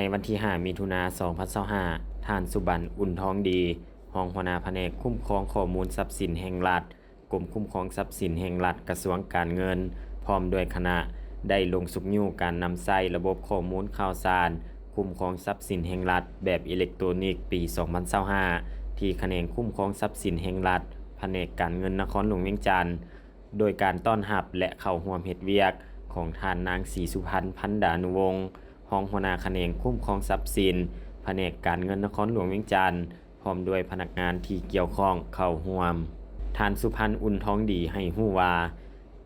ໃນວັນທີຫ້າ ມິຖຸນາ ສອງພັນຊາວຫ້າ ທ່ານ ສຸບັນ ອຸ່ນທອງດີ ຮອງຫົວໜ້າພະແນກຄຸ້ມຄອງຂໍ້ມູນຊັບສິນແຫ່ງລັດ ກົມຄຸ້ມຄອງຊັບສິນແຫ່ງລັດ ກະຊວງການເງິນ ພ້ອມດ້ວຍຄະນະ ໄດ້ລົງຊຸກຍູ້ການນຳໃຊ້ລະບົບຂໍ້ມູນຂ່າວສານຄຸ້ມຄອງຊັບສິນແຫ່ງລັດແບບອີເລັກໂຕນິກປີສອງພັນຊາວຫ້າ ທີ່ຂະແໜງຄຸ້ມຄອງຊັບສິນແຫ່ງລັດ ພະແນກການເງິນນະຄອນຫຼວງວຽງຈັນ ໂດຍການຕ້ອນຮັບ ແລະ ເຂົ້າຮ່ວມເຮັດວຽກຂອງທ່ານນາງ ສີສຸພັນ ພັນດານຸວົງ ຮອງຫົວໜ້າຂະແໜງຄຸ້ມຄອງຊັບສິນ ພະແນກການເງິນນະຄອນຫຼວງວຽງຈັນ ພ້ອມດ້ວຍພະນັກງານທີ່ກ່ຽວຂ້ອງເຂົ້າຮ່ວມ. ທ່ານ ສຸພັນ ອຸ່ນທອງດີ ໃຫ້ຮູ້ວ່າ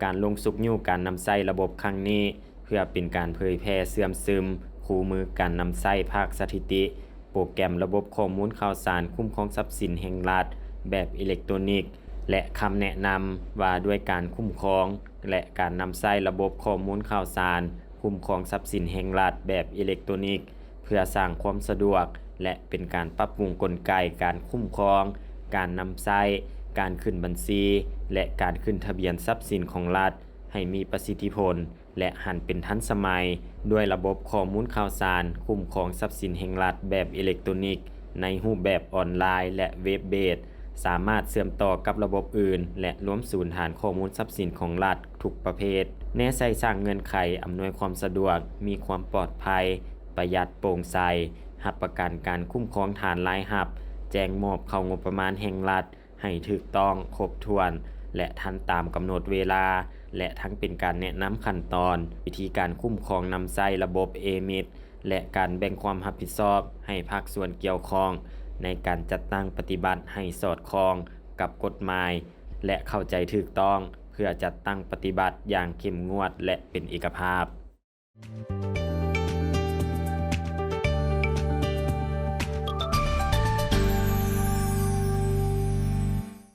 ການລົງຊຸກຍູ້ການນຳໃຊ້ລະບົບຄັ້ງນີ້ ເພື່ອເປັນການເຜີຍແຜ່ເຊື່ອມຊຶມຄູ່ມືການນຳໃຊ້ພາກສະຖິຕິ ໂປຣແກຣມລະບົບຂໍ້ມູນຂ່າວສານຄຸ້ມຄອງຊັບສິນແຫ່ງລັດແບບອີເລັກໂຕນິກ ແລະ ຄຳແນະນຳວ່າດ້ວຍການຄຸ້ມຄອງ ແລະ ການນຳໃຊ້ລະບົບຂໍ້ມູນຂ່າວສານຄຸ້ມຄອງຊັບສິນແຫ່ງລັດແບບອີເລັກໂຕນິກ ເພື່ອສ້າງຄວາມສະດວກ ແລະ ເປັນການປັບປຸງກົນໄກການຄຸ້ມຄອງ, ການນຳໃຊ້, ການຂຶ້ນບັນຊີ ແລະ ການຂຶ້ນທະບຽນຊັບສິນຂອງລັດ ໃຫ້ມີປະສິດທິຜົນ ແລະ ຫັນເປັນທັນສະໄໝ ດ້ວຍລະບົບຂໍ້ມູນຂ່າວສານຄຸ້ມຄອງຊັບສິນແຫ່ງລັດແບບອີເລັກໂຕນິກ ໃນຮູບແບບອອນລາຍ ແລະ ເວັບເບສ ສາມາດເຊື່ອມຕໍ່ກັບລະບົບອື່ນ ແລະ ລວມສູນຖານຂໍ້ມູນຊັບສິນຂອງລັດທຸກປະເພດ. ແນໃສ່ສ້າງເງື່ອນໄຂອຳນວຍຄວາມສະດວກ, ມີຄວາມປອດໄພ, ປະຢັດ, ໂປ່ງໃສ, ຮັບປະກັນການຄຸ້ມຄອງຖານລາຍຮັບ, ແຈ້ງມອບເຂົ້າງົບປະມານແຫ່ງລັດ ໃຫ້ຖືກຕ້ອງ, ຄົບຖ້ວນ ແລະ ທັນຕາມກຳນົດເວລາ ແລະ ທັງເປັນການແນະນຳຂັ້ນຕອນ, ວິທີການຄຸ້ມຄອງນຳໃຊ້ລະບົບເອມິດ ແລະ ການແບ່ງຄວາມຮັບຜິດຊອບໃຫ້ພາກສ່ວນກ່ຽວຂ້ອງ ໃນການຈັດຕັ້ງປະຕິບັດໃຫ້ສອດຄ່ອງກັບກົດໝາຍ ແລະ ເຂົ້າໃຈຖືກຕ້ອງ ເພື່ອຈັດຕັ້ງປະຕິບັດຢ່າງເຂັ້ມງວດ ແລະ ເປັນເອກະພາບ.